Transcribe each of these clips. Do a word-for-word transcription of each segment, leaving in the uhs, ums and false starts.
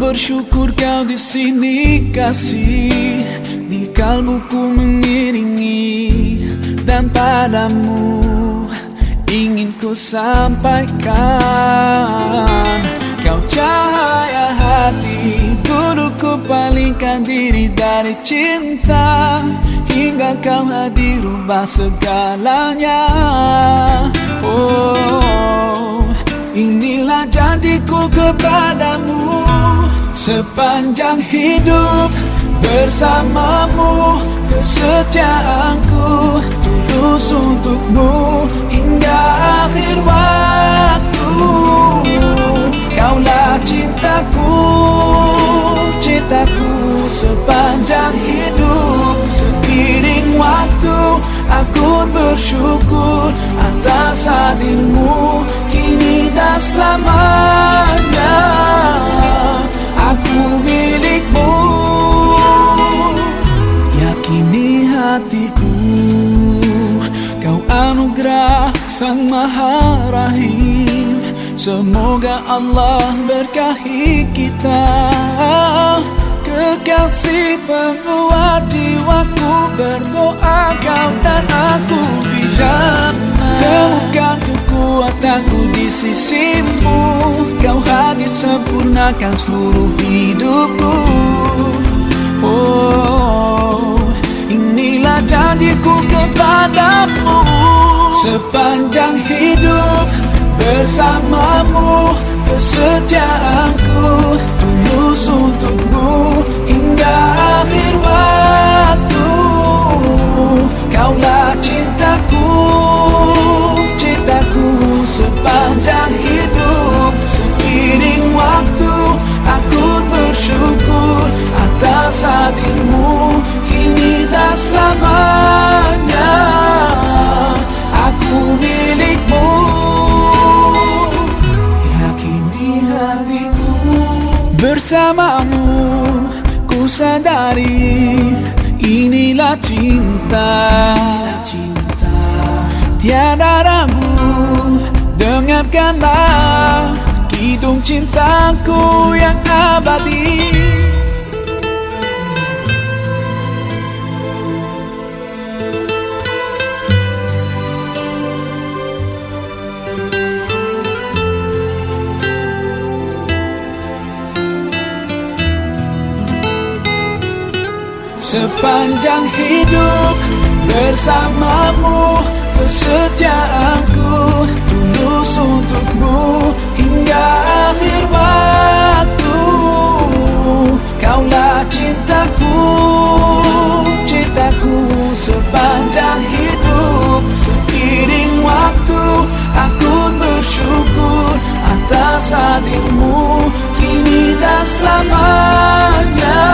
Bersyukur kau di sini kasih, di kalbuku mengiringi, dan padamu ingin ku sampaikan. Kau cahaya hati, dulu ku palingkan diri dari cinta, hingga kau hadir ubah segalanya. Oh, inilah janjiku kepadamu, sepanjang hidup bersamamu, kesetiaanku tulus untukmu hingga akhir waktu. Kaulah cintaku, cintaku sepanjang hidup. Seiring waktu, aku bersyukur atas hadirmu kini dan selamanya. Aku milikmu. Yakini hatiku, kau anugerah Sang Maha Rahim. Semoga Allah berkahi kita. Kekasih penguat jiwaku, berdoa kau dan aku di sana. Temukan kekuatanku di sisimu. Kau hadir sempurnakan seluruh hidupku. Oh, inilah janjiku kepadamu. Sepanjang hidup bersamamu, kesetiaanku tulus untukmu hingga akhir waktu. Kaulah cintaku, cintaku sepanjang hidup. Seiring waktu, aku bersyukur atas hadirmu kini dan selamanya. Aku milikmu. Yakini hatiku, bersamamu ku sadari, inilah cinta. Tiada ragu, dengarkanlah kidung cintaku yang abadi. Sepanjang hidup bersamamu, kesetiaanku tulus untukmu hingga akhir waktu. Kaulah cintaku, cintaku sepanjang hidup. Seiring waktu, aku bersyukur atas hadirmu kini dan selamanya.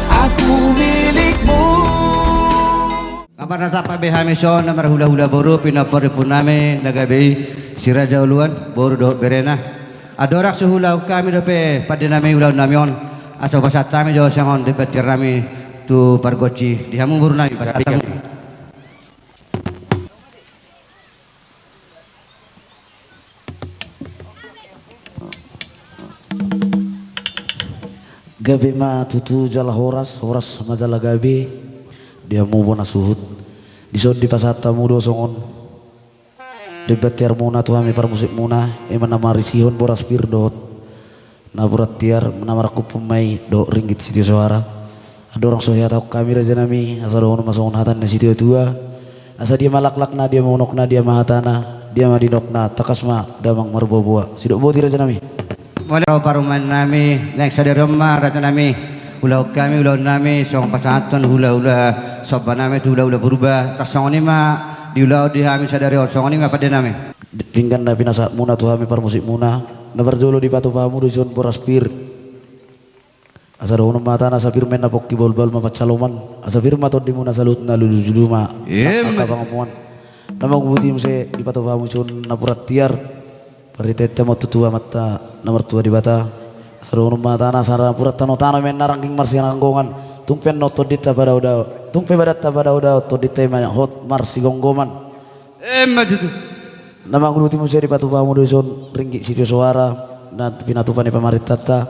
Aku milikmu. Amar na tapa be hami son na marhulahula boru pinompar ni ompunami na gabe i, si Raja Uluan, boru dohot berena. Andorang so huulahon hami dope pandenami ulaonnami on, asa hupasahat hami jo songon demban tiarnami tu pargonsi. Di hamu borunami, pasahat hamu. Gabe ma tutu jala horas, horas ma jala gabe. Di hamu bona suhut. Dison dipasahat hamu do songon demban tiarmuna tu hami parmusikmuna, i ma na marisihon boras pir dohot napuran tiar, na marangkup ma i dohot ringgit sitio soara. Andorang so huhatahon hami rajanami, asa dohonon ma songon hata ni na sitiotio. Asa dia ma laklakna, dia ma unokna, dia ma hatana, dia ma nidokna, tangkas ma damang marboaboa. Sidok boti rajanami. Molo parumaennami, naeng sadari on ma rajanami, huulahon hami ulaonnami songon pasahathon hulahula sombanami tu hulahula Purba. Tarsongon i ma diulahon di hami sadari on, songon i ma pandenami. Pinggan na pinasahatmuna tu hami parmusikmuna, na parjolo dipatupa hamu do dison boras pir. Asa dohonon ma hatana, asa pir ma inna pongki, bahulbahul ma pansalongan, asa pir ma tondimuna, saluhutna lulujulu ma angka pangomoan. Na mangguti muse dipatupa hamu dison napuran tiar. Parhitean hata ma tu Amanta na martua Debata. Asa dohonon ma hatana, asa napuran tano-tano ma inna rangging marsinanggongan. Tung pe annon tondinta padaodao, tung pe badanta padaodao, tondinta i ma hot marsigomgoman. Emma tutu. Na mangguti muse dipatupa hamu do dison ringgit sitio soara na pinatupa ni pamarentanta.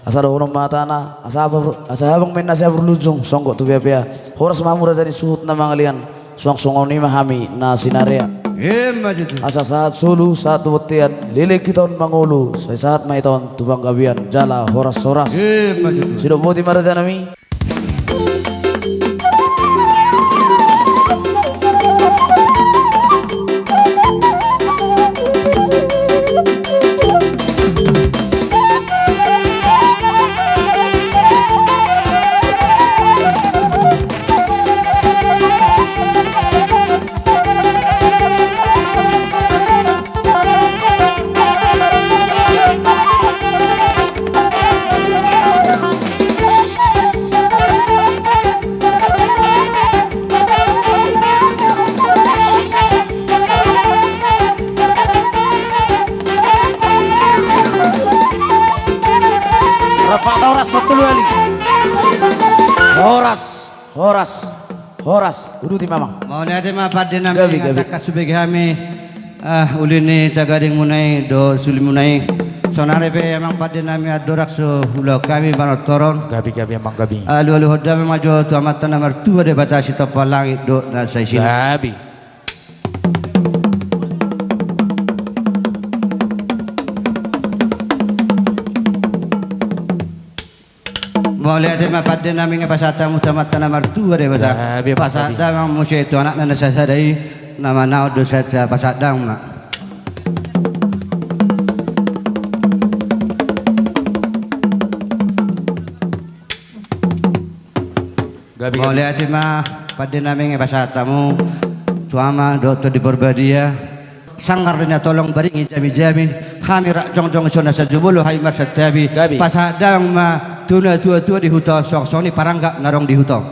Asa dohonon ma hatana, asa habang, asa habang ma inna siaburlunjung, songgop tu peapea. Horas ma hamu raja ni suhut na mangalean, suang songon i ma hami na sinarea. Emma tutu. Asa sahat solu, sahat tu bontean, leleng hita on mangolu, sai sahat ma hita on tu panggabean, jala horas-horas. Emma tutu. Sidok boti ma rajanami. Rap, horas, horas, horas. Uduti ma amang. Mauliate ma pande nami. Gabe, gabe. Tangkas hubege hami, ah, uli ni tagading muna i dohot suli muna i. Saonari pe amang pande nami andorang so ulaon hami manortor on. Gabe, gabe amang, gabe. Alualuhon damang ma jo tu Amanta na martua Debata sitompa langit dohot na saisina. Gabe. Mauliate ma pande nami, nga pasahat hamu tu Amanta na martua Debata. Gabe, gabe. Pasahat damang muse tu anakna na sasada i, na manaon do sahat, pasahat damang ma. Gabe, gabe. Mauliate ma pande nami, nga pasahat hamu tu Ama dohot Tondi Parbadia. Sanggar do na tolong baringi jamijami, hami rap jongjong i so na sajumolo hami marsantabi. Gabe. Pasahat damang ma tu natuatua di huta on, suang songon i paranggap na adong di huta on.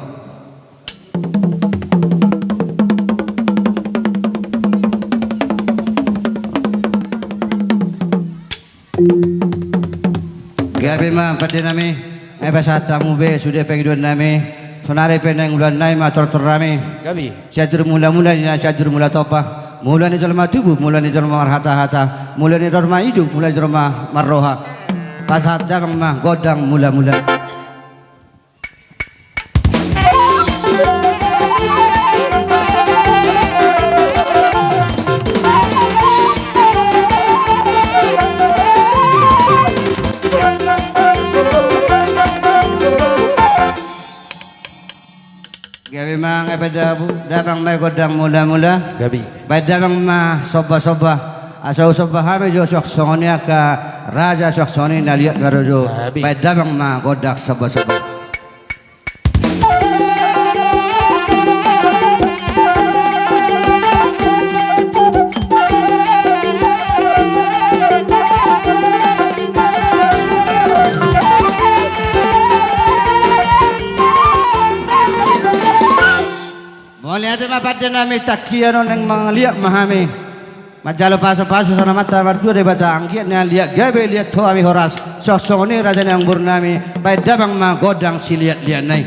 Gabe ma pande nami, nga pasahat hamu be sude pangidoan nami. Saonari pe naeng ulaon nami manortor hami. Gabe. Sianjur mulamula ninna, sianjur mula tompa. Mula ni jolma tubu, mula ni jolma marhatahata. Mula ni jolma ido, mula ni jolma marroha. Pasahat damang ma gondang mulamula. Gabe ma, nga paidam-, damang ma gondang mulamula. Gabe. Paidamang ma sombasomba. Asa husomba hami jo suang songon i angka raja, suang songon i na liat na ro jo. Gabe. Paidamang ma gondang sombasomba. Mauliate ma pande nami, tangkian on naeng mangaliat ma hami. Manjalo pasupasu sian Amanta na martua Debata, anggiat na liat gabe, liat ho hami horas. Suang songon i raja ni amangboru nami, paidamang ma gondang siliatliatna i.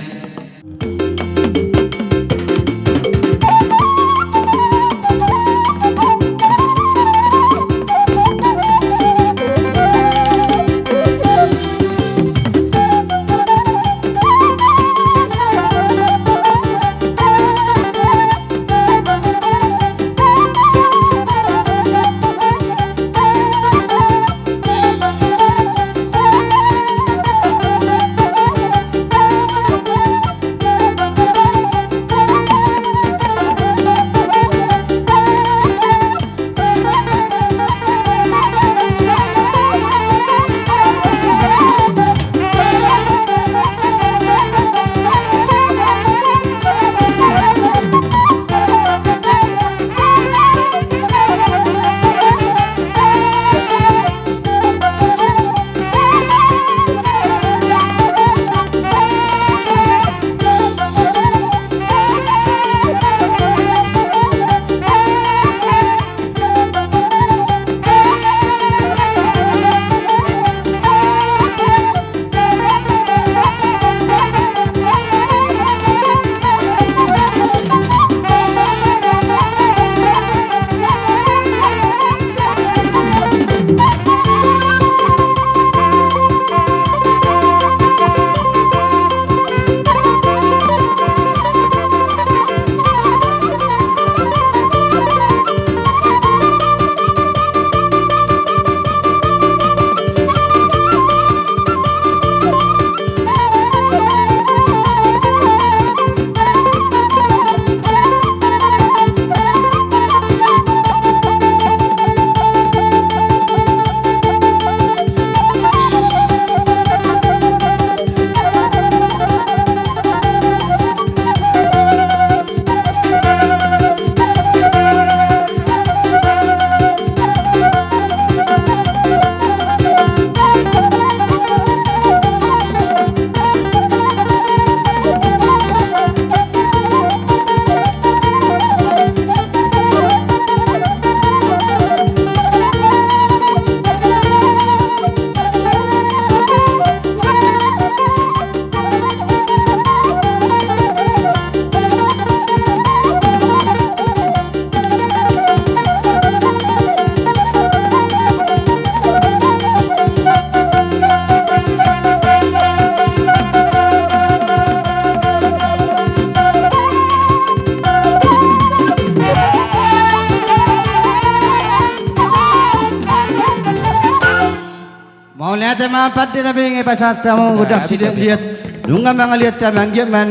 Ate ma pande nami, nunga pasahat hamu godang siliat-liat. Nunga mangaliat hami anggiat ma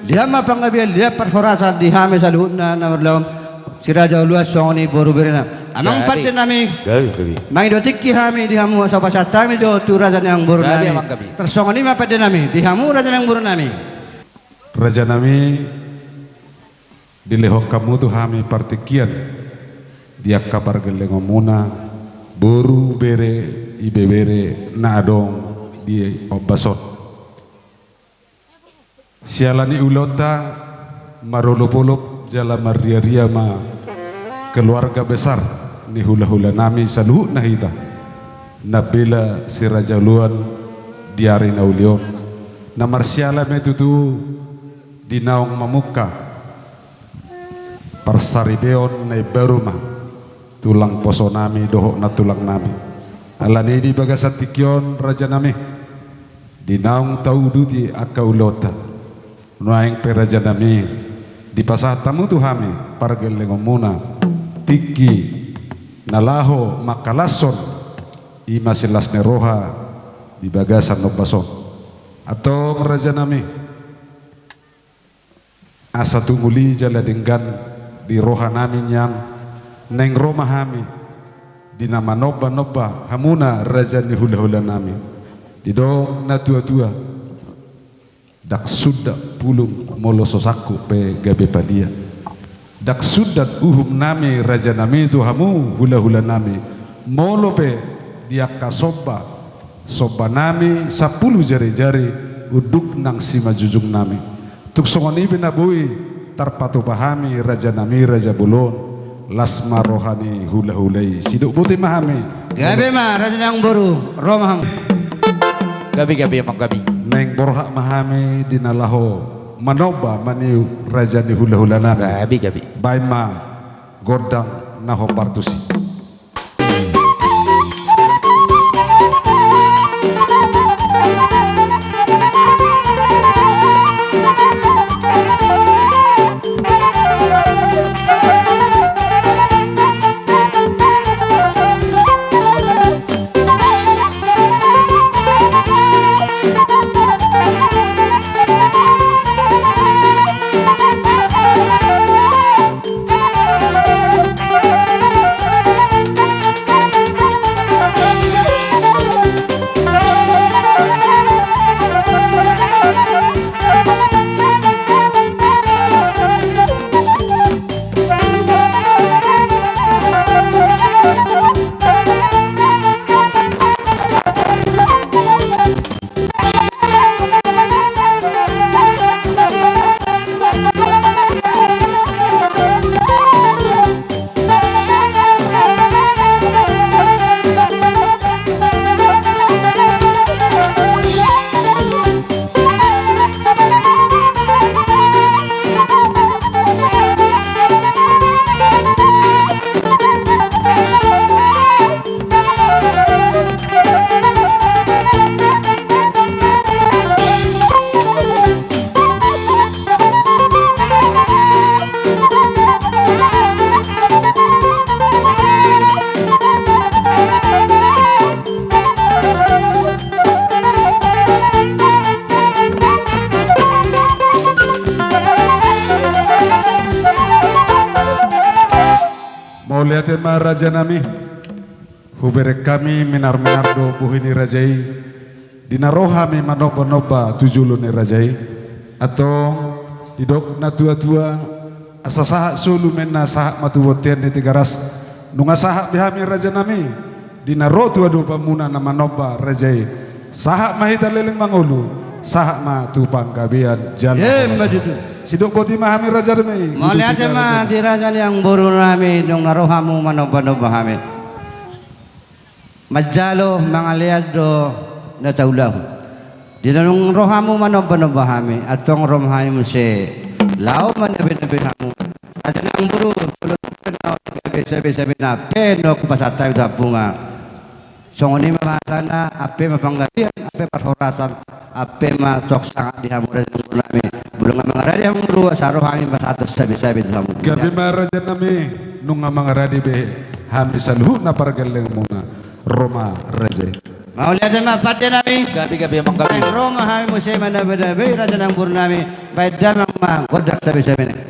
di hamu ma panggabean, liat parhorasan di hami saluhutna na marulaon. Si Raja Uluan songon i boru berena. Amang pande nami. Mangido tingki hami di hamu, asa pasahat hami do tu raja ni amangboru nami. Tarsongon i ma pande nami di hamu raja ni amangboru nami. Raja nami, dilehon hamu tu hami partingkian di angka pargellengonmuna, boru, bere, ibebere na adong di ombas on. Siala ni ulaonta, marolop-olop jala marria-ria ma keluarga besar ni hula-hula nami saluhutna hita na bela si Raja Uluan di ari na uli on. Na marsiala ma i tutu di naung mamungka parsaripeon na imbaru ma tulang poso nami dohot nantulang nami. Alani i di bagasan tingki on raja nami, di naung tauduti angka ulaonta, nuaeng pe raja nami, dipasahat hamu tu hami pargellengonmuna tingki na laho mangkalashon i ma silas ni roha di bagasan ombas on. Antong raja nami, asa tung uli jala denggan di roha nami nian, naeng ro ma hami di na manomba-nomba hamuna raja ni hula-hula nami. Didok natua-tua, ndang sundat pulung molo so sangkup pe gabe palia. Ndang sundat uhum nami raja nami tu hamu hula-hula nami, molo pe di angka somba, somba nami sampulu jari-jari unduk nang simanjujung nami. Tung songon i pe na boi tarpatupa hami raja nami raja bolon, las ma roha ni hula-hula i. Sidok boti ma hami. Gabe ma raja ni amangboru, ro ma hamu. Gabe, gabe, amang, gabe. Naeng borhat ma hami di na laho manomba maniu raja ni hula-hula nami. Gabe, gabe. Baen ma gondang na hombar tusi. Mauliate ma raja nami. Hubereng hami minar-minar do bohi ni raja i di na ro hami manomba-nomba tu jolo ni raja i. Antong didok natua-tua, asa sahat solu ma inna, sahat ma tu bontean ni Tigaras. Nunga sahat be hami raja nami di na ro tu adopanmuna na manomba raja i. Sahat ma hita leleng mangolu, sahat ma tu panggabean jala horas. Emma tutu. Sidok boti ma hami raja nami. Mauliate ma di raja ni amangboru nami, dung na ro hamu manomba-nomba hami. Manjalo mangalean do na taulahon. Di na dung ro hamu manomba-nomba hami, antong ro ma hami muse laho manabe-nabe hamu. Raja ni amangboru, solu pe na gabe sabe-sabe na pe na hupasahat hami tu hamu. Songon i ma bahasana, ampe ma panggabean, ampe parhorasan, ampe ma tong sangap di hamu raja ni amangboru nami. Molo nunga mangaradi hamu amangboru, asa ro hami pasahathon sabe-sabe tu hamu. Gabe ma raja nami, nunga mangaradi be hami saluhutna pargellengonmuna, ro ma raja i. Mauliate ma pande nami. Gabe gabe amang gabe. Ro ma hami muse mandabadabe raja nambur nami. Baen damang ma gondang sabe-sabe nami.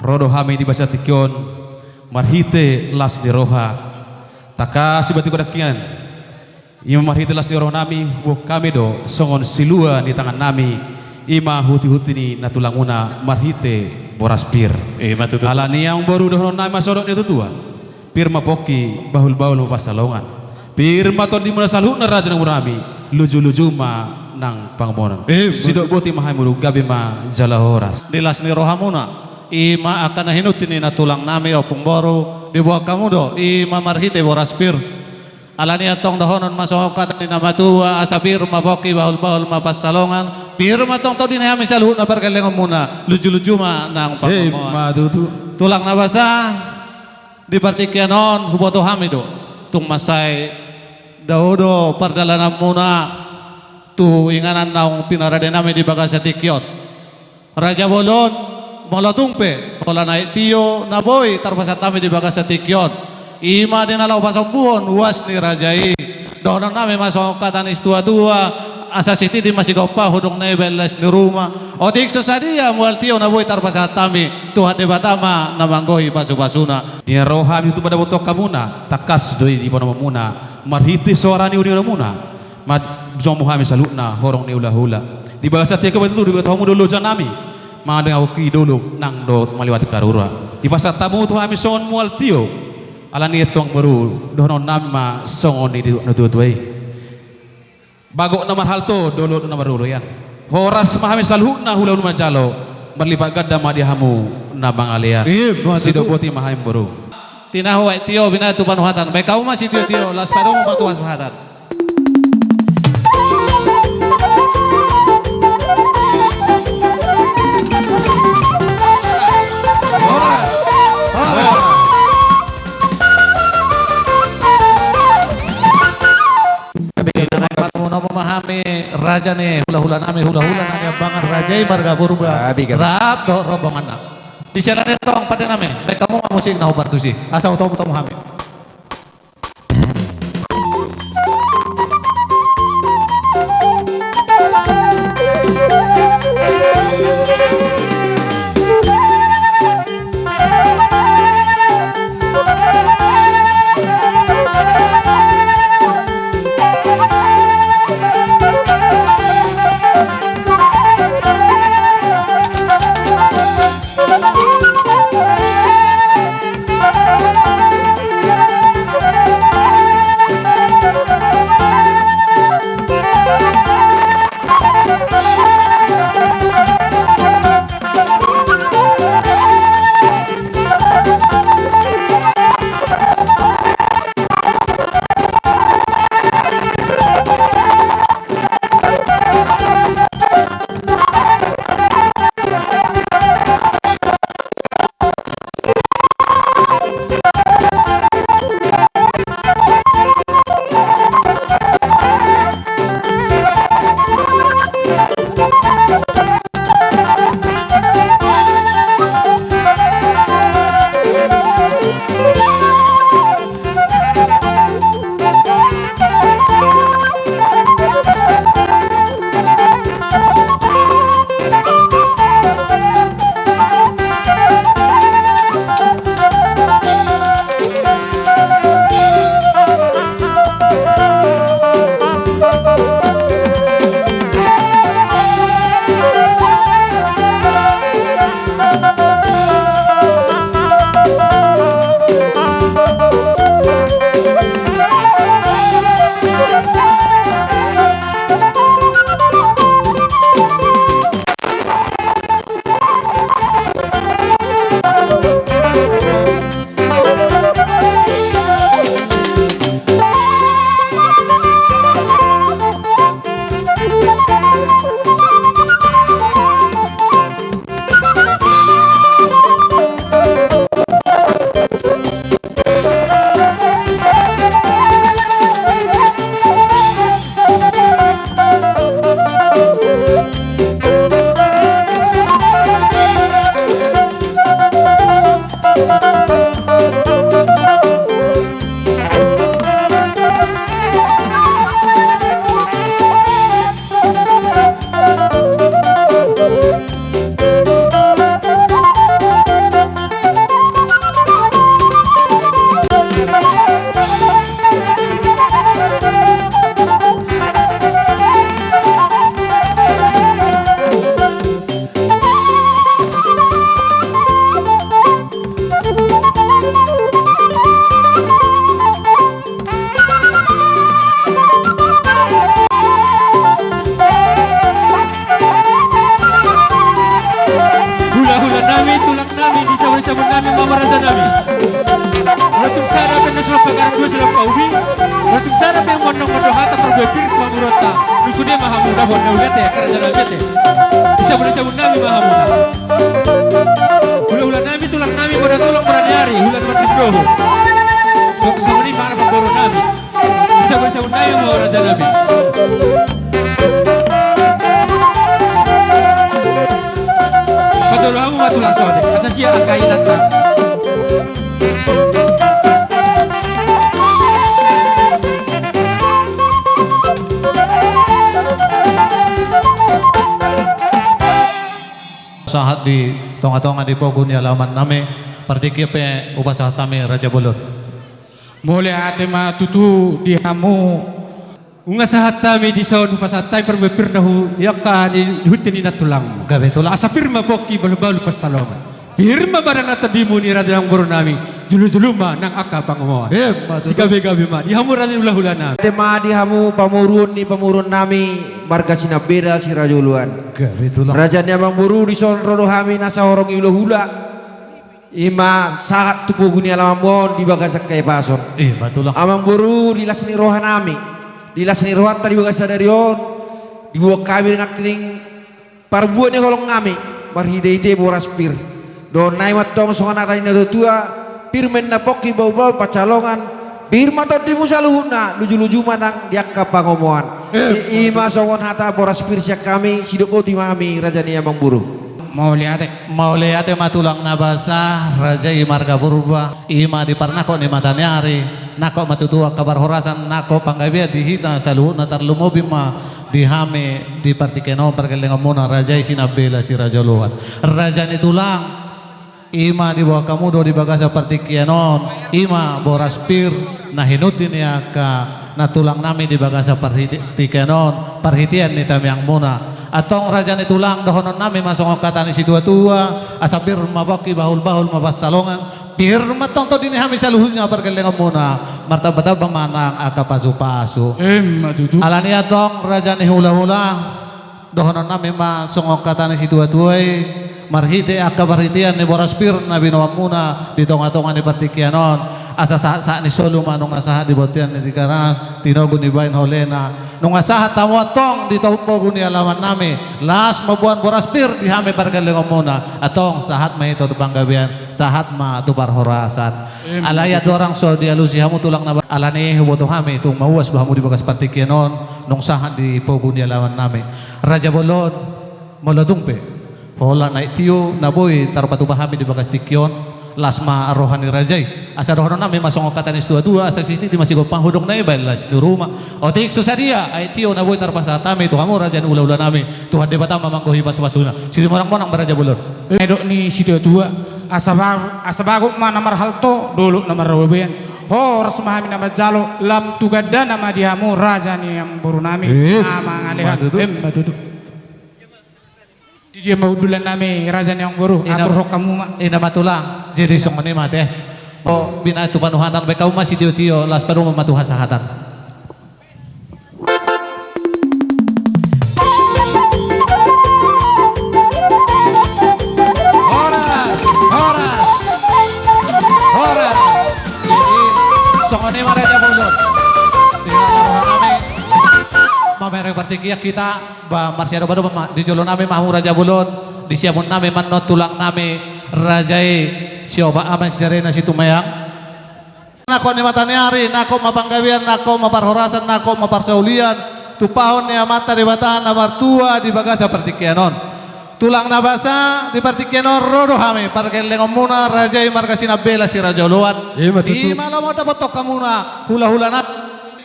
Ro do hami di bagasan tingki on marhite las ni roha. Tangkas i berarti godang hian. Ima marhite las ni roha nami, boan hami do songon silua ni tangan nami, ima huti-huti ni na tulangmuna marhite boras pir. Ima tutu. Alani i amang boru, dohonon nami ma songon na nidok ni natuatua: Pir ma pongki, bahulbahul ma pansalongan. Pir ma tondimuna saluhutna raja ni lombu nami, lujuluju ma nang pangomoan. Ima tutu. Sidok boti ma hami boru, gabe ma jala horas. Di las ni rohamuna, ima angka na hinunti ni nantulang nami, ompung boru, diboan hamu do, ima marhite boras pir. Alani i antong dohonon ma songon hata ni na matua: Asa pir ma pongki, bahulbahul ma pansalongan. Pir ma antong tondi nami saluhutna pargellengonmuna, lujuluju ma nang pangomoan. Ima tutu. Tulang na basa, di partingkian on huboto hami do, tung mansai dao do pardalananmuna tu inganan naung pinarade nami di bagasan tingki on. Raja bolon, molo tung pe holan aek tio na boi tarpasahat hami di bagasan tingki on, ima di na laho pasombuhon uas ni raja i, dohonon nami ma songon hata ni situatua: Asa sititi ma sigompa, hudung na ibaen las ni ruma. Otik so sadia mual tio na boi tarpasahat hami, Tuhan Debata ma na manggohi pasupasuna. Di na ro hami tu padabotohon hamuna, tangkas do i di panomuonmuna, marhite soara ni uninguningonmuna ma jongjong hami saluhutna horong ni hulahula. Di bagasan tingki on pe tutu diboto hamu do loja nami, manang denggan ni dolok nang dohot maliwati haruhura. Dipasahat hamu tu hami songon mual tio. Alani i antong boru, dohonon nami ma songon na nidok ni natuatua i: Bagot na marhalto, dolok na marloloan. Horas ma hami saluhutna hulahula manjalo, marlipat ganda ma di hamu na mangalean. Ima tutu. Sidok boti ma hami boru. Tinahu aek tio, binahen tu panuhatan. Baen hamu ma sitiotio, laos padomu ma tu hasuhatan. Gabe, gabe. Padomu ma hami raja ni hulahula nami, hulahula na niambangan raja i marga Purba. Gabe, gabe. Rap dohot rombonganna. Di siala ni i antong pande nami, baen hamu ma musik na hombar tusi, asa hutomutomu hami. Sudah paubi, berarti sana pe yang mondok-mondok hata parbue pir tu pamoruonta. Nunga sude ma hamu dapot na uli ate, karena jalan bete. Dicabut-cabut nami ma hamu. Hula-hula nami, tulang nami, poda tulang, poda ni ari, hula ni martin dohot. Songon i ma na pamboru nami. Dicabut-cabut nami ma raja nami. Patolu hamu ma tulang songon i. Asa sia angka inanta. Sahat di tonga-tonga di pogu ni alaman nami, partingkian pe hupasahat hami raja bolon. Mauliate ma tutu di hamu. Nunga sahat hami dison, hupasahat hami parbue pir na hu-, di angka ni, di hunti ni nantulang. Gabe tulang. Asa pir ma pongki bahul-bahul pansalongan. Pir ma badan na tondimu ni raja ni amangboru nami. Jolo-jolo ma nang angka pangomoan. Emma tutu. Sigabe-gabe ma di hamu raja ni hula-hula nami. Mauliate ma di hamu pamoruon ni pamoruon nami marga Sinambela Siraja Oloan. Gabe tulang. Raja ni amangboru, dison ro do hami na sahorong ni hula-hula. I ma sahat tu pogu ni alamanmu on di bagasan hahipason. Emma tulang. Amangboru, di las ni roha nami, di las ni rohanta di bagasan sadari on, diboan hami nangkining parbue ni holong nami marhite-hite boras pir. Dohonon nami ma antong songon hata ni natua-tua: Pir ma inna pongki, bahul-bahul pansalongan, pir ma tondimu saluhutna, luju-luju ma nang di angka pangomoan. Eh, i, i ma songon hata boras pir sian hami, sidok boti ma hami raja ni amangboru. Mauliate. Mauliate ma tulang na basa, raja i marga Purba, i ma di parnangkok ni mata ni ari, nangkok ma tutu angka parhorasan, nangkok panggabean di hita saluhutna, tarlumobi ma di hami di partingkian on pargellengonmuna raja i Sinambela Siraja Oloan. Raja ni tulang, i ma diboan hamu do di bagasan partingkian on, i ma boras pir na hinunti ni angka nantulang nami di bagasan parhite-, partingkian on, parhitean ni tangiangmuna. Antong raja ni tulang, dohonon nami ma songon hata ni situa-tua: Asa pir ma pongki, bahul-bahul ma pansalongan, pir ma antong tondi ni hami saluhutna pargellengonmuna, martamba-tamba ma nang angka pasu-pasu. Emma tutu. Alani antong raja ni hula-hula, dohonon nami ma songon hata ni situa-tua i, marhite angka parhitean ni boras pir na binoanmuna di tonga-tonga ni partingkian on, asa sahat-sahat ni solu ma nunga sahat di bontean ni Tigaras, tinogu ni baen holena, nunga sahat hamu antong di to-, pogu ni alaman nami, las mamboan boras pir di hami pargellengonmuna, antong sahat ma hita tu panggabean, sahat ma tu parhorasan. Emma tutu. Alai andorang so dialusi hamu tulang na ba-, alani huboto hami tung mauas do hamu di bagas partingkian on, nunga sahat di pogu ni alaman nami. Raja bolon, molo tung pe holan aek tio na boi tarpatupa hami di bagas tingki on, las ma roha ni raja i. Asa dohonon nami ma songon hata ni situa-tua: Asa sititi ma sigompa, hudok na i baen las ni ruma. Otik so sadia aek tio na boi tarpasahat hami tu hamu raja ni hula-hula nami, Tuhan Debata ma manggohi pasu-pasuna. Simonang-monang ma raja bolon. Didok ni situa-tua: Asa ba-, asa bagot ma na marhalto, dolok na marbabaan. Horas ma hami na manjalo, lam tu gandana ma di hamu raja ni amangboru nami. Eh, na mangalehan. Emma tutu. Emma tutu. Di dia ma hundulan nami raja ni amangboru, aturhon hamu ma. Ina ma tulang, jadi songon i ma ate. O, binahen tu panuhatan, baen hamu ma sitio-tio, las padomu ma tu hasahatan. Horas, horas, horas. Jadi songon i ma raja bolon. Tinggal roha nami. Mamereng partingkian hita. Ba, marsiadopan-adopan ma, di jolo nami ma hamu raja bolon, di siamun nami ma annon tulang nami, raja i, siopat ama, si Serena, si Tumeang. Nangkok ni mata ni ari, nangkok ma panggabean, nangkok ma parhorasan, nangkok ma parsaulian, tumpahon ni Amanta Debata na martua di bagasan partingkian on. Tulang na basa, di partingkian on ro do hami, pargellengonmuna, raja i marga Sinambela Siraja Oloan. Ima tutu. Ima lomo dapothon hamuna, hula-hula na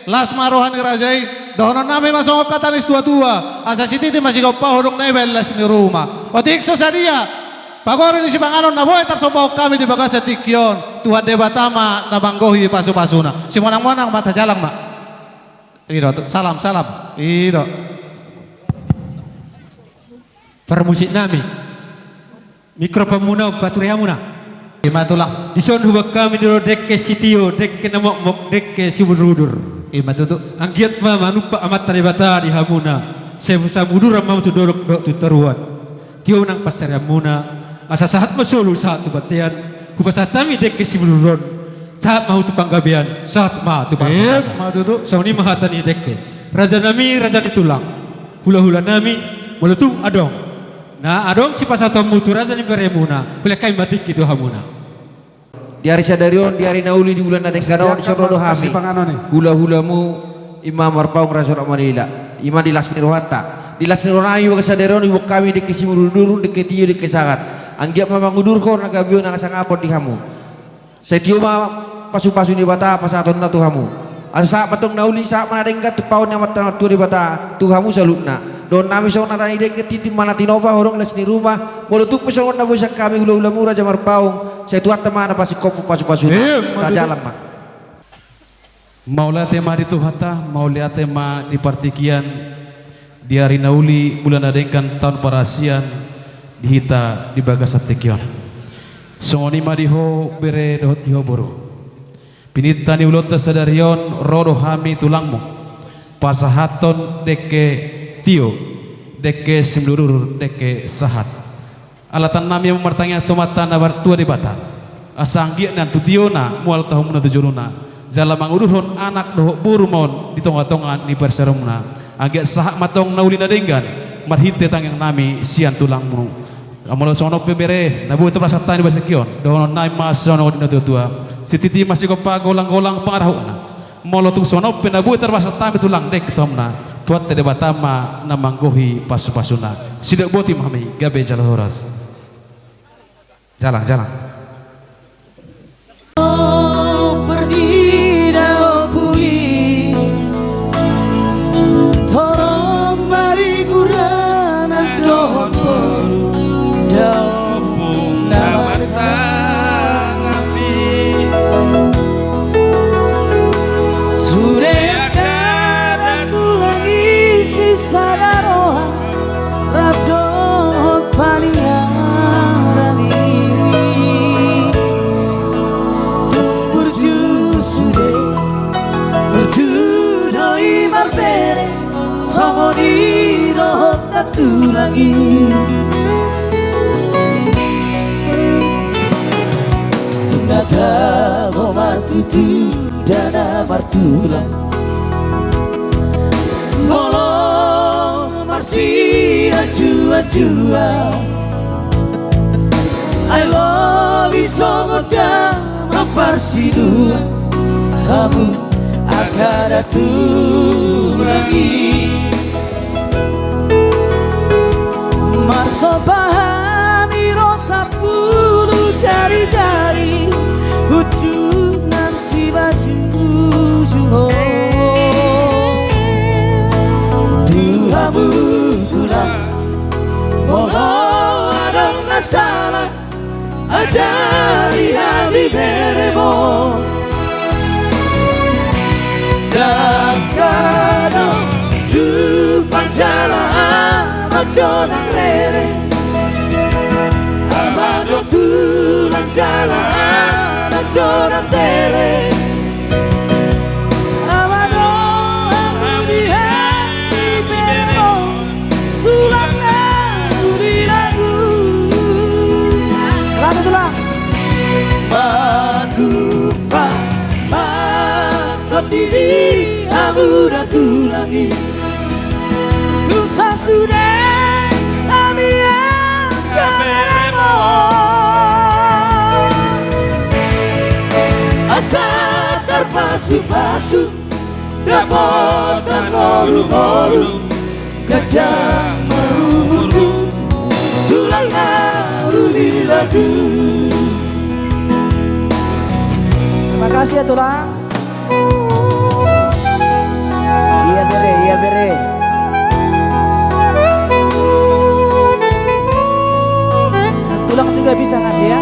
Las ma roha ni raja i, dohonon nami ma songon hata ni situa-tua, asa sititi ma sigompa, hudok na i baen las ni ruma. Otik so sadia pagori ni sipanganon na boi tarsombahon hami di bagasan tingki on, Tuhan Debata ma na manggohi pasu-pasuna. Simonang-monang ma, tajalang ma. I do, salam, salam. I do. Parmusik nami. Mikroponmuna, paturi hamuna. Ima tulang. Dison huboan hami do dengke sitio, dengke na mokmok, dengke simudur-udur. Ima tutu. Anggiat ma manumpak Amanta Debata di hamuna, sai samuduran ma tu dolok dohot tu toruan. Tio nang pansarianmuna, asa sahat ma solu sahat tu bontean, hupasahat hami dengke simudur on. Sahat ma hamu tu panggabean, sahat ma tu panggabean. Emma tutu. Songon i ma hata ni dengke. Raja nami, raja ni tulang. Hula-hula nami, molo tung adong. Na adong sipasahatonmu tu raja ni beremuna, hulehon hami ma tingki tu hamuna. Di ari sadari on, di ari na uli, di bulan na denggan on, dison ro do hami. Hula-hulamu, i ma Marpaung Raja Ramanila. I ma di las ni rohanta. Di las ni roha nami bagas sadari on, diboan hami dengke simudur-udur, dengke tio, dengke sahat. Anggiat ma mangudurhon na gabe on, na sangap on di hamu. Sai tio ma pasu-pasu ni Debata pasahatonna tu hamu. Asa sahat ma tong na uli, sahat ma na denggan tumpahon ni Amanta na martua Debata tu hamu saluhutna. Dohonon nami songon hata ni dengke: tintin ma na tinopa, horong las ni ruma. Molo tung pe songon na boi sian hami hula-hulamu Raja Marpaung, sai Tuhanta ma na pasingkophon pasu-pasuna. Emma tutu. Tajalang ma. Mauliate ma di Tuhanta, mauliate ma di partingkian, di ari na uli, bulan na denggan, taon parasian, di hita di bagasan tingki on. Songon i ma di ho bere dohot di ho boru. Pinta ni ulaonta sadari on, ro do hami tulangmu pasahathon dengke tio, dengke simudur-udur, dengke sahat. Ala tangiang nami ma martangiang tu Amanta na martua Debata, asa anggiat nian tu tiona mual tu hamuna tu jolona, jala mangudurhon anak dohot boru ma on di tonga-tonga ni parsiajarmuna. Anggiat sahat ma tong na uli na denggan, marhite tangiang nami sian tulangmu. Molo songon on pe bere, na boi tarpasada hami di bagasan tingki on, dohonon nami ma songon na nidok ni natua-tua: sititi ma sigompa, golang-golang pangarahutna. Molo tung songon on pe na boi tarpasada hami tulang dengke tu hamuna, Tuhanta Debata ma na manggohi pasu-pasuna. Sidok boti ma hami, gabe jala horas. Jalang, jalang. Sude angka na tulang i sisada roha rap dohot paniaran i. Tung burju sude, burju do i marbere, songon i dohot na tulang i. Tung na tabo ma tutu da na martulang. Molo marsianjuan-juan, ai lobi songon damang parsiduan hamu angka na tulang i. Marsomba hami ro sampulu jari-jari, unjungan simanjujung on. Tu hamu tulang, molo adong na sala, ajari hami beremon. Ndang adong tulang jala anak do nang rere, ama do tulang jala anak do nang rere. Ama do ahu di hami beremon, tulang na uli na uli. Ratu tulang. Mandungpa ma tondi di hamu na tulang i. Tung sasude hami angka beremon, asa tarpasu-pasu dapotan ngolu-ngolu, ganjang ma umurmu, tulang na uli lagu. Terima kasih ya, Tulang. Iya, bere, iya, bere. Tulang juga bisa ngasih, ya.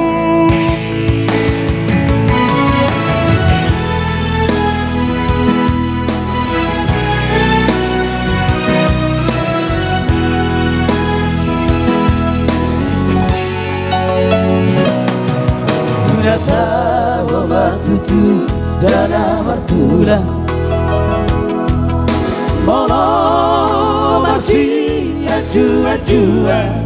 Tung na tabo ma tutu da na martulang. Molo marsianjuan-juan,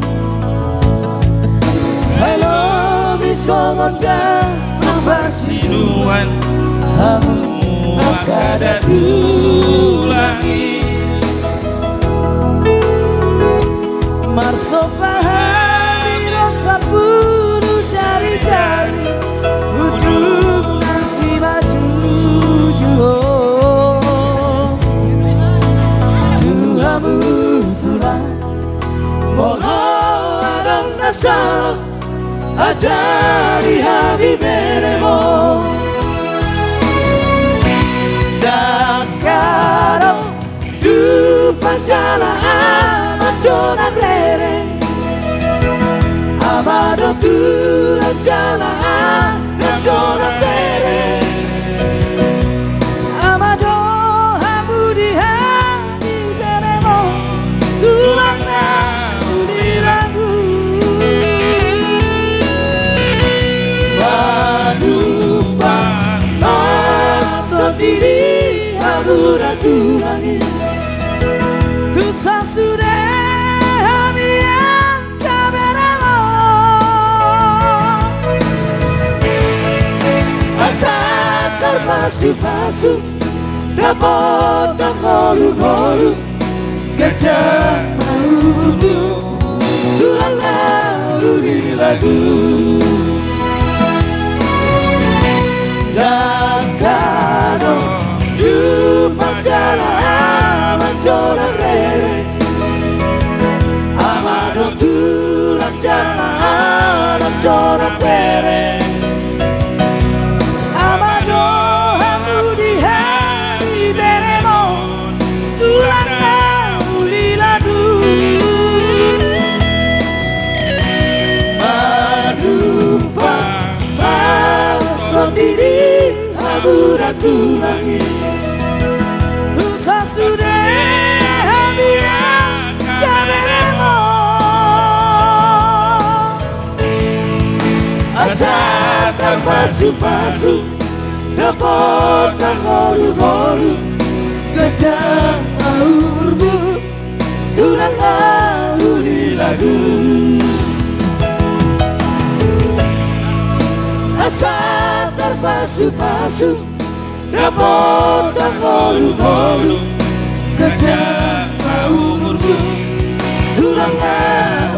ai lobi songon damang Parsinuan hamu angka datulang i. Marsomba hami ro sampulu jari-jari, unduk nang simanjujung. Tu hamu tulang, molo adong na salah, ajari hami beremo. Ndang adong dumpa jala amang do na rere. Amang do tulang jala amang do na rere. Amang do hamu di hami beremo, tulang na uli ragu. Manumpang ma tondi di hamu da tulang i. Tu sa sude hami angka beremo. Asa tarpasu-pasu dapotan ngolu-ngolu, ganjang ma umurmu, tulang na uli ragu. Ndang adong dumpa jala amang do na rere. Amang do tulang jala amang do na rere. Amang do hamu di hami beremo, tulang na uli ragu. Manumpang ma tondi di hamu da tulang i. Tu sa sude hami angka beremo. Asa tarpasu-pasu dapotan ngolu-ngolu, ganjang ma umurmu, tulang na uli ragu. Asa tarpasu-pasu dapotan ngolu-ngolu, ganjang ma umurmu, tulang na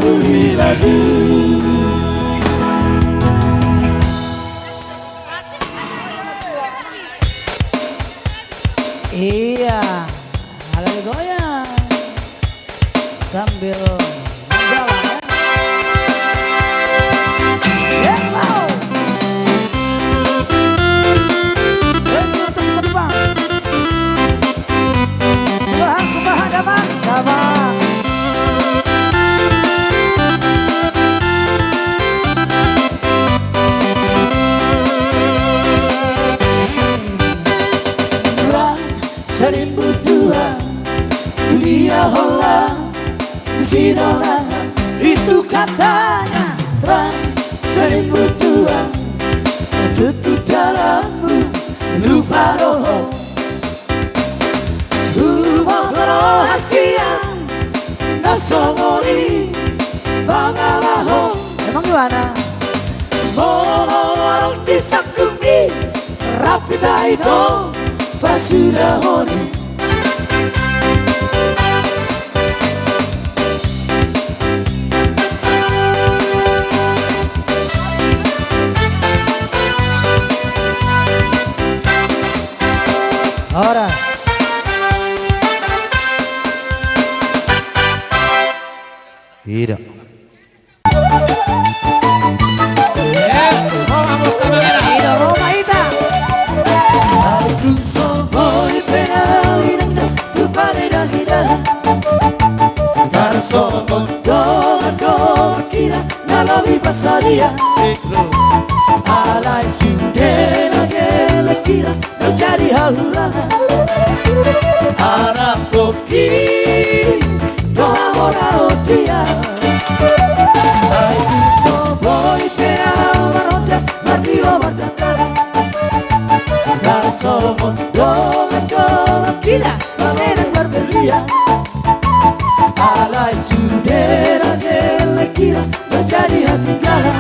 uli ragu. Iya. Ala digoyang sambil manggalang, ya. Hello. Hello, teman-teman. Kumaha, kumaha, damang, damang. Ra Sarimbu tua, tu dia holan, sinonangan itu katanya. Ra sarimbu tua, tutu dalanmu lupa do ho. Huboto do hasian na songon i pangalahon. Emang gimana? Molo adong di sangkung i, rap hita ito pasudahon i. Ora. Ida. Ida, Roma, ita. Aduh, so boi pe au inang da, tu pare da hida. Tarsongon dongan-dongan hita na lobi pasadia. Alai sude na gelek hita, na jadi hahurangan. Arap pongki do hamu na otia. Ai so boi pe au marhonda, marnilo marjangkara. Tarsongon dongan-dongan hita na sedang marbelia. Alai sude na gelek hita, na jadi hatinggalan.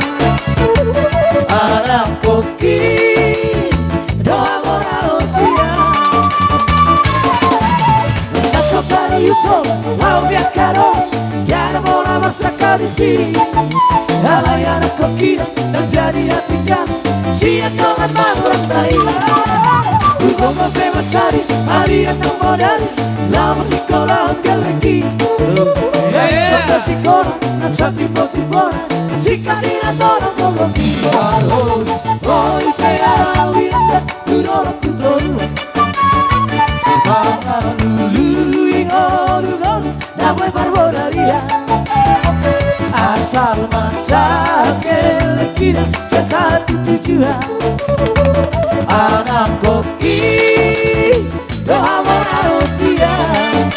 Arap pongki Sangkadisi, alai anak kokina, na jadi atinggan, sian dongan mangurang dainang. Ugo ma pe masari, ari anak modali, laho sikola gelek i. Ia, ia. Kota sikola, na satimbo-timbona, singkat i na tolong gogo i. Oi pe au inang, tu dolok tu toru. Mangalului ngolu-ngolu, na boi parbodarian. Asal ma sangkadisi, sai satu tujuan. Anak koki, doha mararotian.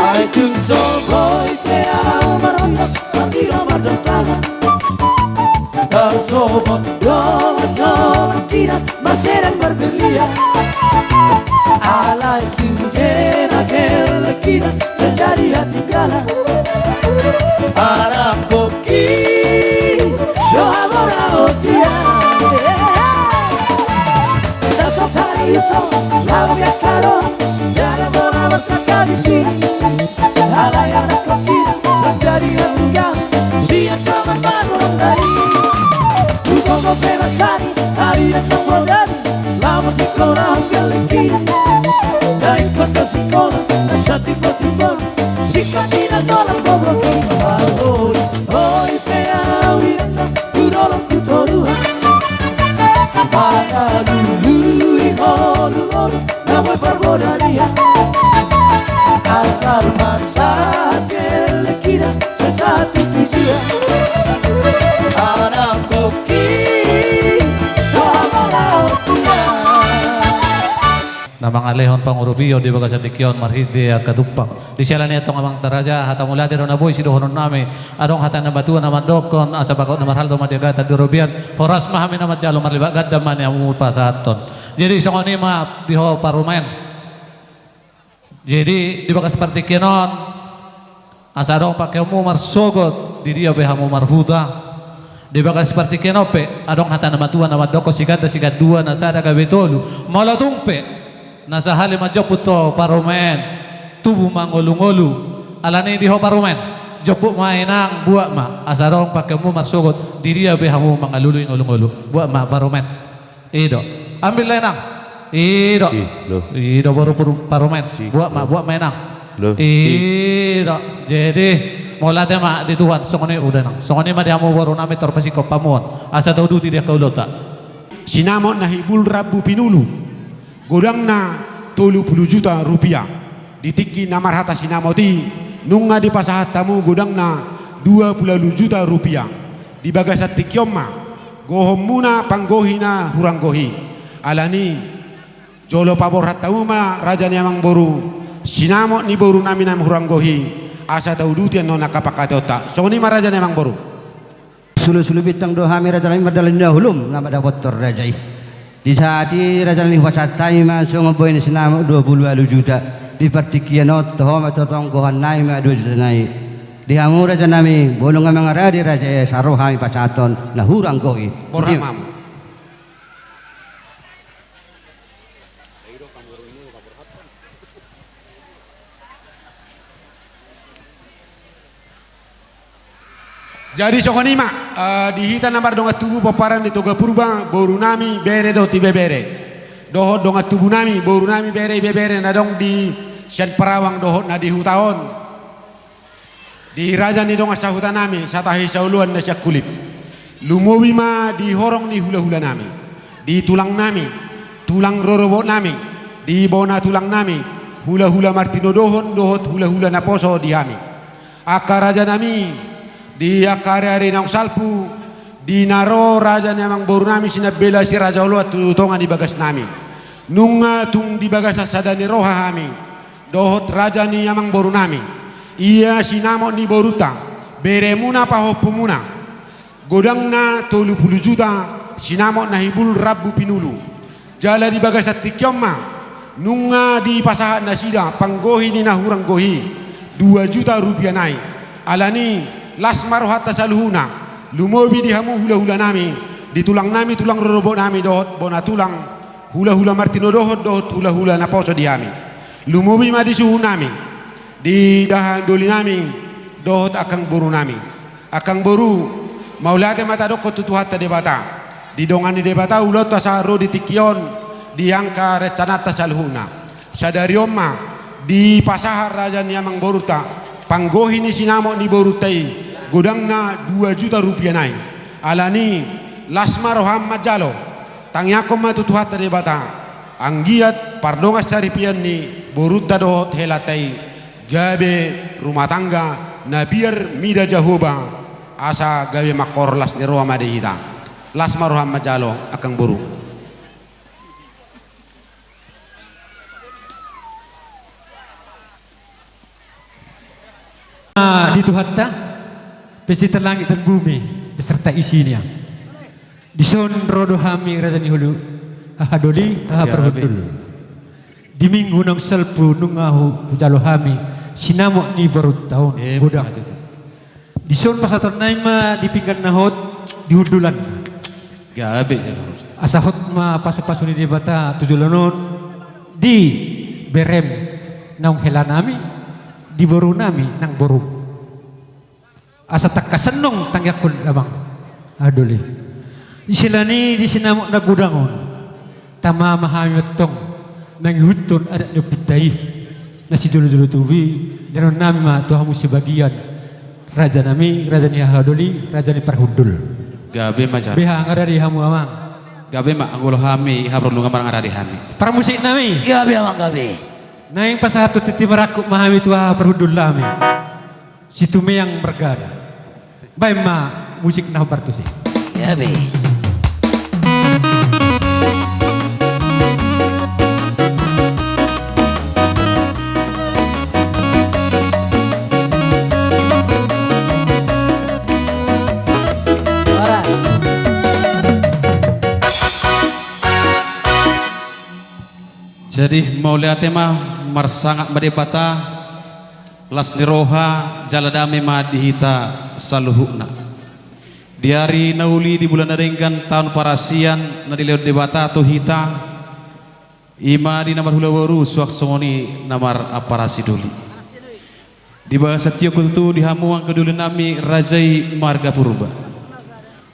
Ai tung so boi pe au marondang, mardilo martantangan. Tasobot dongan-dongan kina, marsedang marberlian. Alai sude na gelek kina, na jadi atinggalan. Anak koki, doha mararotian. Sasatari uto, laho biakaro, dara bona marsangkadisi. Alai anak kokina, na jadi atinggalan. Sian dongan mangurang dainang. Ugo ma pe masari, ari anak modali, laho sikola gelek i. Naeng kota sikola, na satimbo-timbona, singkat i na tolong gogo i. Oi, oi pe au inang, tu dolok tu toruan. Mangalului ngolu-ngolu, na boi parbodarian. Asal ma sangkadisi, sai satu tujuan. Anak koki, doha mararotian. Na mangalehon pangurupion di bagasan tingki on marhite angka tumpang. Di siala ni i antong amang taraja, hata mauliate do na boi sidohononnami. Adong hata ni na matua na mandokkon, asa bagot na marhalto ma di agatan di robean. Horas ma hami na manjalo, marlipat ganda ma nian hamu pasahathon. Jadi songon i ma di ho parumaen. Jadi di bagas partingkian on, asa adong pangkeonmu marsogot, di dia pe hamu marhuta. Di bagas partingkian on pe adong hata na matua na mandokkon, siganda sigandua na sada gabe tolu. Molo tung pe na sahali manjomput ho parumaen, tubu ma ngolu-ngolu. Alani di ho parumaen, jomput ma inang, buat ma, asa adong pangkeonmu marsogot, di dia pe hamu mangalului ngolu-ngolu. Buat ma parumaen. I do. Ambil inang. I do. Si, lo. I do boru, boru parumaen. Si, buat ma, lo. Buat ma inang. Lo. I do. Si. Jadi mauliate ma di Tuhan, songon i uda inang. Songon i ma di hamu borunami, tor pasingkop hamu on, asa tauduti di angka ulaonta. Sinamot na hibul rambu pinulu, godangna tolu pulu juta rupia. Di tingki na marhata sinamot i, nunga dipasahat hamu godangna dua pulu ualu juta rupia. Di bagasan tingki on ma gohonmuna panggohi na hurang gohi. Alani jolo paborhat hamu ma, raja ni amangboru, sinamot ni borunami na hurang gohi, asa tauduti annon angka pangkataionta. Songon i ma, raja ni amangboru. Sulu-sulu bintang do hami, rajanami, mardalani na holom na mandapothon raja i. Di saat i, rajanami, hupasahat hami ma songon boi ni sinamot dua pulu ualu juta. Di partingkian on, tu ho ma tongtong, gohonnami ma dua juta nai. Di hamu, rajanami, molo nunga mangarade raja i, asa ro hami pasahathon na hurang gohi. Borhat ma hamu. Jadi songon i ma, eh, di hita na mardongan tubu pomparan di Toga Purba, borunami, bere dohot ibebere, dohot dongan tubunami, borunami, bere, ibebere na adong di sian parawang dohot na di huta on. Di raja ni dongan sahutanami, Satahi Saoloan na sian Kulip. Lumobi ma di horong ni hula-hulanami, di tulangnami, tulang rorobotnami, di bona tulangnami, hula-hula martinodohon dohot hula-hula naposo di hami. Angka rajanami, di angka ari-ari naung salpu, di na ro raja ni amangborunami Sinambela Si Raja Oloan tu tonga ni bagasnami. Nunga tung di bagasan sada ni roha hami dohot raja ni amangborunami, ia sinamot ni borunta, beremuna pahompumuna, godangna tolu pulu juta, sinamot na hibul rambu pinulu. Jala di bagasan tingki on ma nunga dipasahat nasida panggohi ni na hurang gohi, dua juta rupia nai. Alani las ma rohanta saluhutna, lumobi di hamu hulahulanami, di tulangnami, tulang rorobotnami dohot bona tulang, hulahula martinodohon dohot hulahula naposo di hami. Lumobi ma di suhutnami, di dahadolinami dohot angkang borunami. Angkang boru, mauliate ma tadokkon tu Tuhanta Debata. Didongani Debata ulaonta sahat ro di tingki on, di angka rencananta saluhutna. Sadari on ma dipasahat raja ni amangborunta panggohi ni sinamot ni borunta i, godangna dua juta rupia nai. Alani las ma roham manjalo, tangiangkon ma tu Tuhanta Debata, anggiat pardongan saripeon ni borunta dohot helanta i, gabe rumah tangga na biar mida Jahowa, asa gabe mangkorhon las ni roha ma di hita. Las ma roham manjalo, angkang boru. Ah, di Tuhanta, pencipta langit dan bumi beserta isinya. Dison ro do hami raja ni hula, haha doli, haha parhundul. Di minggu naung salpu nunga hu-, hujalo hami sinamot ni borunta on, godang. Dison pasahatonnami ma di pinggan na hot di hundulanna. Gabe. Asa hot ma pasupasu ni Debata tu joloan on di berem naung helanami, di borunami nang borum. Asa tangkas annon tangiangkon, amang, haha doli. Di sela ni di sinamot na godang on, tama ma hami antong mangihuthon adat ni ompunta i na sijolojolo tubu i. Dohononnami ma tu hamu sebagian, rajanami, raja ni haha doli, raja ni parhundul. Gabe ma jala. Beha nga rade hamu, amang? Gabe ma, anggo olo hami haha parhundul nga maranga rade hami. Parmusiknami. Gabe, amang, gabe. Naeng pasahathon tintin marangkup ma hami tu haha parhundulnami. Situmeang margana. Baen ma musik na hombar tusi. Gabe. Jadi mauliate ma, marsangap ma Debata, las ni roha jala dame ma di hita saluhutna. Di ari na uli, di bulan na denggan, taon parasian na dilehon Debata tu hita, i ma di na marhula boru suang songon i na maraparasi doli. Di bagasan tingki on tutu di hamu angka dolinami raja i marga Purba.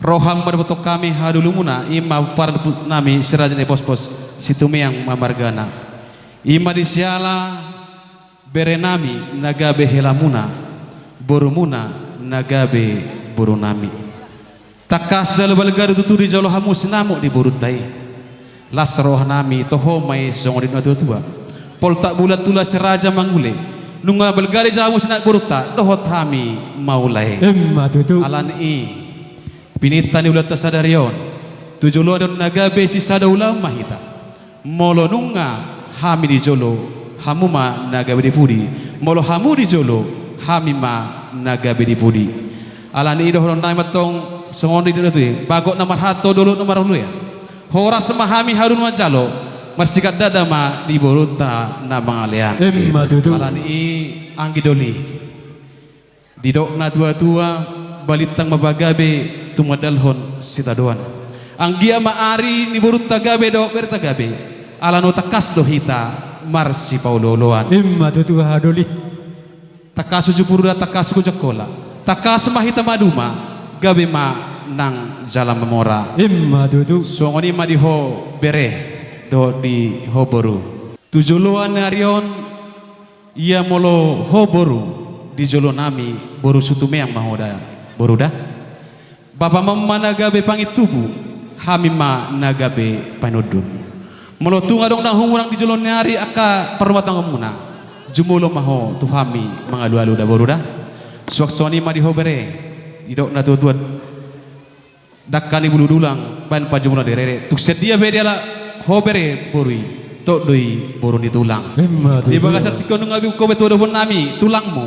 Ro hamu mandapothon hami hadolimuna, i ma pomparan ni ompunami si Raja Napospos, Situmeang ma margana. I ma di siala berenami na gabe helamuna, borumuna na gabe borunami. Tangkas jala balga do tutu dijalo hamu sinamot ni borunta i. Las rohanami, toho ma i songon nidok ni natuatua. Poltak bulan tulas raja mangule. Nunga balga dijalo hamu sinamot ni borunta, dohot hami maulae. Emma tutu. Alani i, pininta ni ulaonta sadari on, tu joloan on na gabe sisada ulaon ma hita. Molo nunga hami di jolo, hamu ma na gabe di pudi. Molo hamu di jolo, hami ma na gabe di pudi. Alani i dohononnami ma antong songon nidok ni natuatua i: Bagot na marhato, dolok na marhulea. Horas ma hami haduan manjalo, marsigandada ma di borunta na mangalean. Emma tutu. Alani i, anggi doli, didok natuatua, balintang ma pagabe tumandalhon sitadoan. Anggiat ma ari ni borunta gabe dohot bereta gabe, ala naung tangkas do hita marsipaolooloan. Emma tutu, haha doli. Tangkas uju Purba, tangkas uju Angkola, tangkas ma hita maduma, gabe ma nang jala mamora. Emma tutu. Songon i ma di ho bere dohot di ho boru. Tu joloan ni ari on, ia molo ho boru, di jolonami boru Situmeang ma ho da, boru da. Bapam ma na gabe pangintubu, hami ma na gabe panundun. Molo tung adong na humurang di joloan ni ari angka parrumatanggaonmuna, jumolo ma ho tu hami mangalualu da, boru da. Suang songon i ma di ho bere, didok natuatua: Dangka ni bulu dulang, baen panjumulon di rere. Tung sian dia pe dialap ho bere boru i, tot do i boru ni tulang. Emma tutu. Di bagasan tingki on nunga bingkop be tu adopannami tulangmu,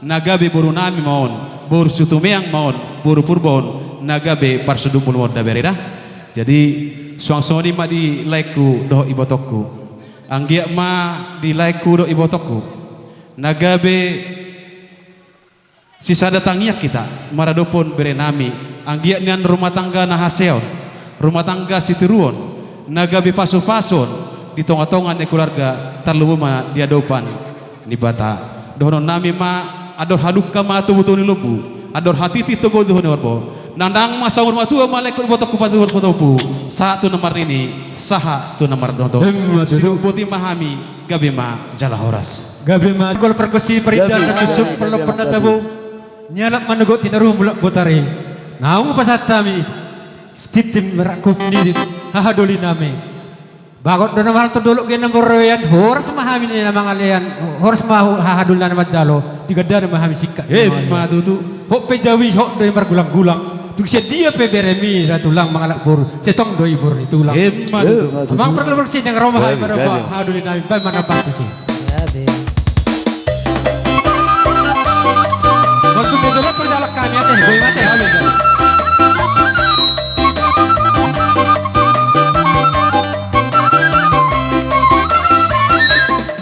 na gabe borunami ma on, boru Situmeang ma on, boru Purba on, na gabe parsondukmu ma on da, bere da. Jadi, suang songon i ma di laengku dohot ibotongku. Anggiat ma di laengku dohot ibotongku na gabe sisada tangiang hita maradophon berenami, anggiat nian rumah tangga na haseaon, rumah tangga sitiruon, na gabe pasupasuon di tongatonga ni keluarga, tarlumobi ma di adopan ni Debata. Dohononnami ma, andor hadungka ma togutogu ni lombu, andor hatiti togutogu ni horbo. Na ndang ma saur matua ma laengku dohot ibotongku patuduhon patuduhonku, sahat tu na marnini, sahat tu na marnono. Emma tutu. Sidok boti ma hami, gabe ma jala horas. Gabe ma. Gol perkusi perindah. Gabe, na susuk gabe, gabe, perlopan na gabe. Tabo. Nialap manogot tinaru mulak botari. Naung pasahat hami tintin marangkup ni hahadolinami. Bagot do na mahalto dolok gena moroyan, horas ma hami na mangalean, horas ma hahadolinami manjalo, di gandana ma hami singkat. Emma tutu. Hot pe jawi, hot do i margulanggulang. Tung sian dia pe beremi ra tulang mangalap boru, sai tong do i boru ni tulang. Emma tutu. Emma tutu. Amang pargulanggulang, sai nang ro ma hami. Gabe, maromba, gabe. Hahadolinami, baen ma na partusi. Gabe. Waktu dia dulu perjalan kami, ate, boy mate, halo, halo.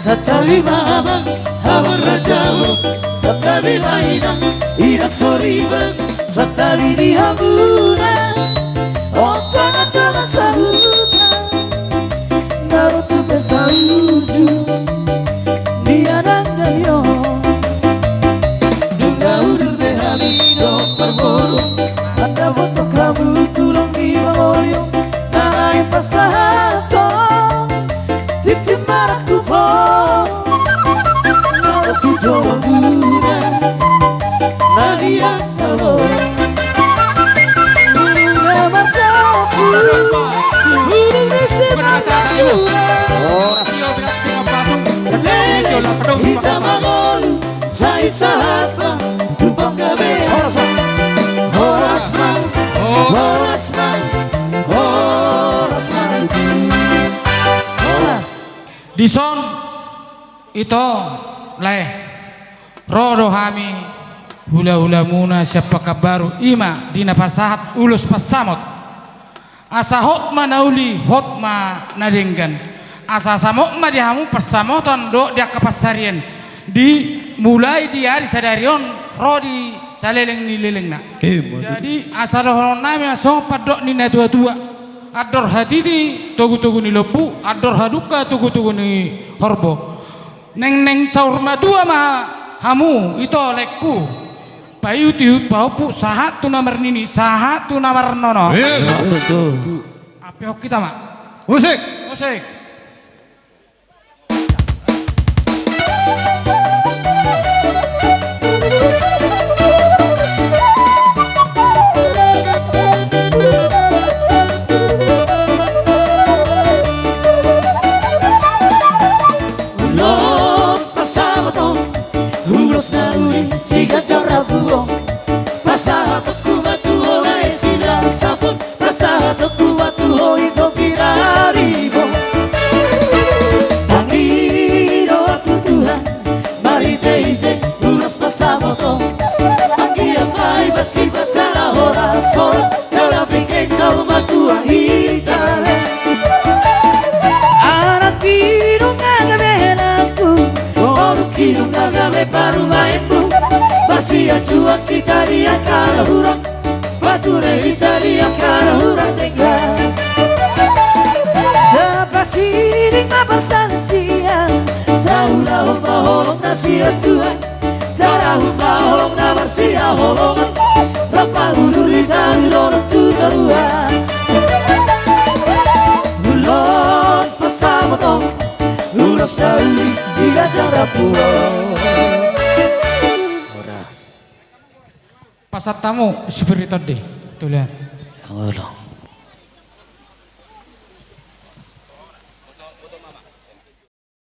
Santabi ma amang, amang raja, santabi ma inang, inang soriban, santabi di hamuna. Ontangan dongan sahuta, na ro tu pesta uju ni Anang Dalihan. Dung na udur be hami dohot parboru, mandapothon hamu tulang ni mangoliu, na naeng pasahathon tintin marangkup on. Na ro tu jolomuna, na liat talo. Nunga mardapot, udur ni si marnasura. Lele, hita mangolu, sai sahat ma tu panggabean. Horas ma, horas ma, horas ma. Horas. Dison, ito, lae. Ro do hami hulahulamuna sian Pekanbaru, i ma di na pasahat ulos pansamot. Asa hot ma na uli, hot ma na denggan. Asa samot ma di hamu pansamotan dohot di angka pansarian, di mulai di ari sadari on ro di saleleng ni lelengna. Emma tutu. Jadi, asa dohononnami ma songon pandok ni natuatua: Andor hatiti togutogu ni lombu, andor hadungka togutogu ni horbo. Naeng, naeng saur matua ma hamu, ito laengku. Paihutihut pahompu, sahat tu na marnini, sahat tu na marnono. Emma tutu. Ampehon hita ma. Musik. Musik. Ulos pansamot on, ulos na uli, siganjang rambu on. Pasahatonku ma tu ho lae sinamot saput, pasahatonku ma tu ho ito pinaribot. Tangi do au tu Tuhan marhitehite ulos pansamot on. Anggiat ma i masifat jala horas, horas jala bengke saur matua hita lae. Anakki nunga gabe helangku, borungki nunga gabe parumaenmu. Marsianjuan hita di angka na hurang, pature hita di angka na hurang denggan. Tapasiling ma parsansian, taulahon ma holong na sian Tuhan. Tarahum ma holong na marsihaholongan, rap ma udur hita di dolok tu toruan. Ulos pansamot on, ulos na uli, siganjang rambu on. Horas. Pasahat hamu, Spiriton Dei. Tulen. Olo.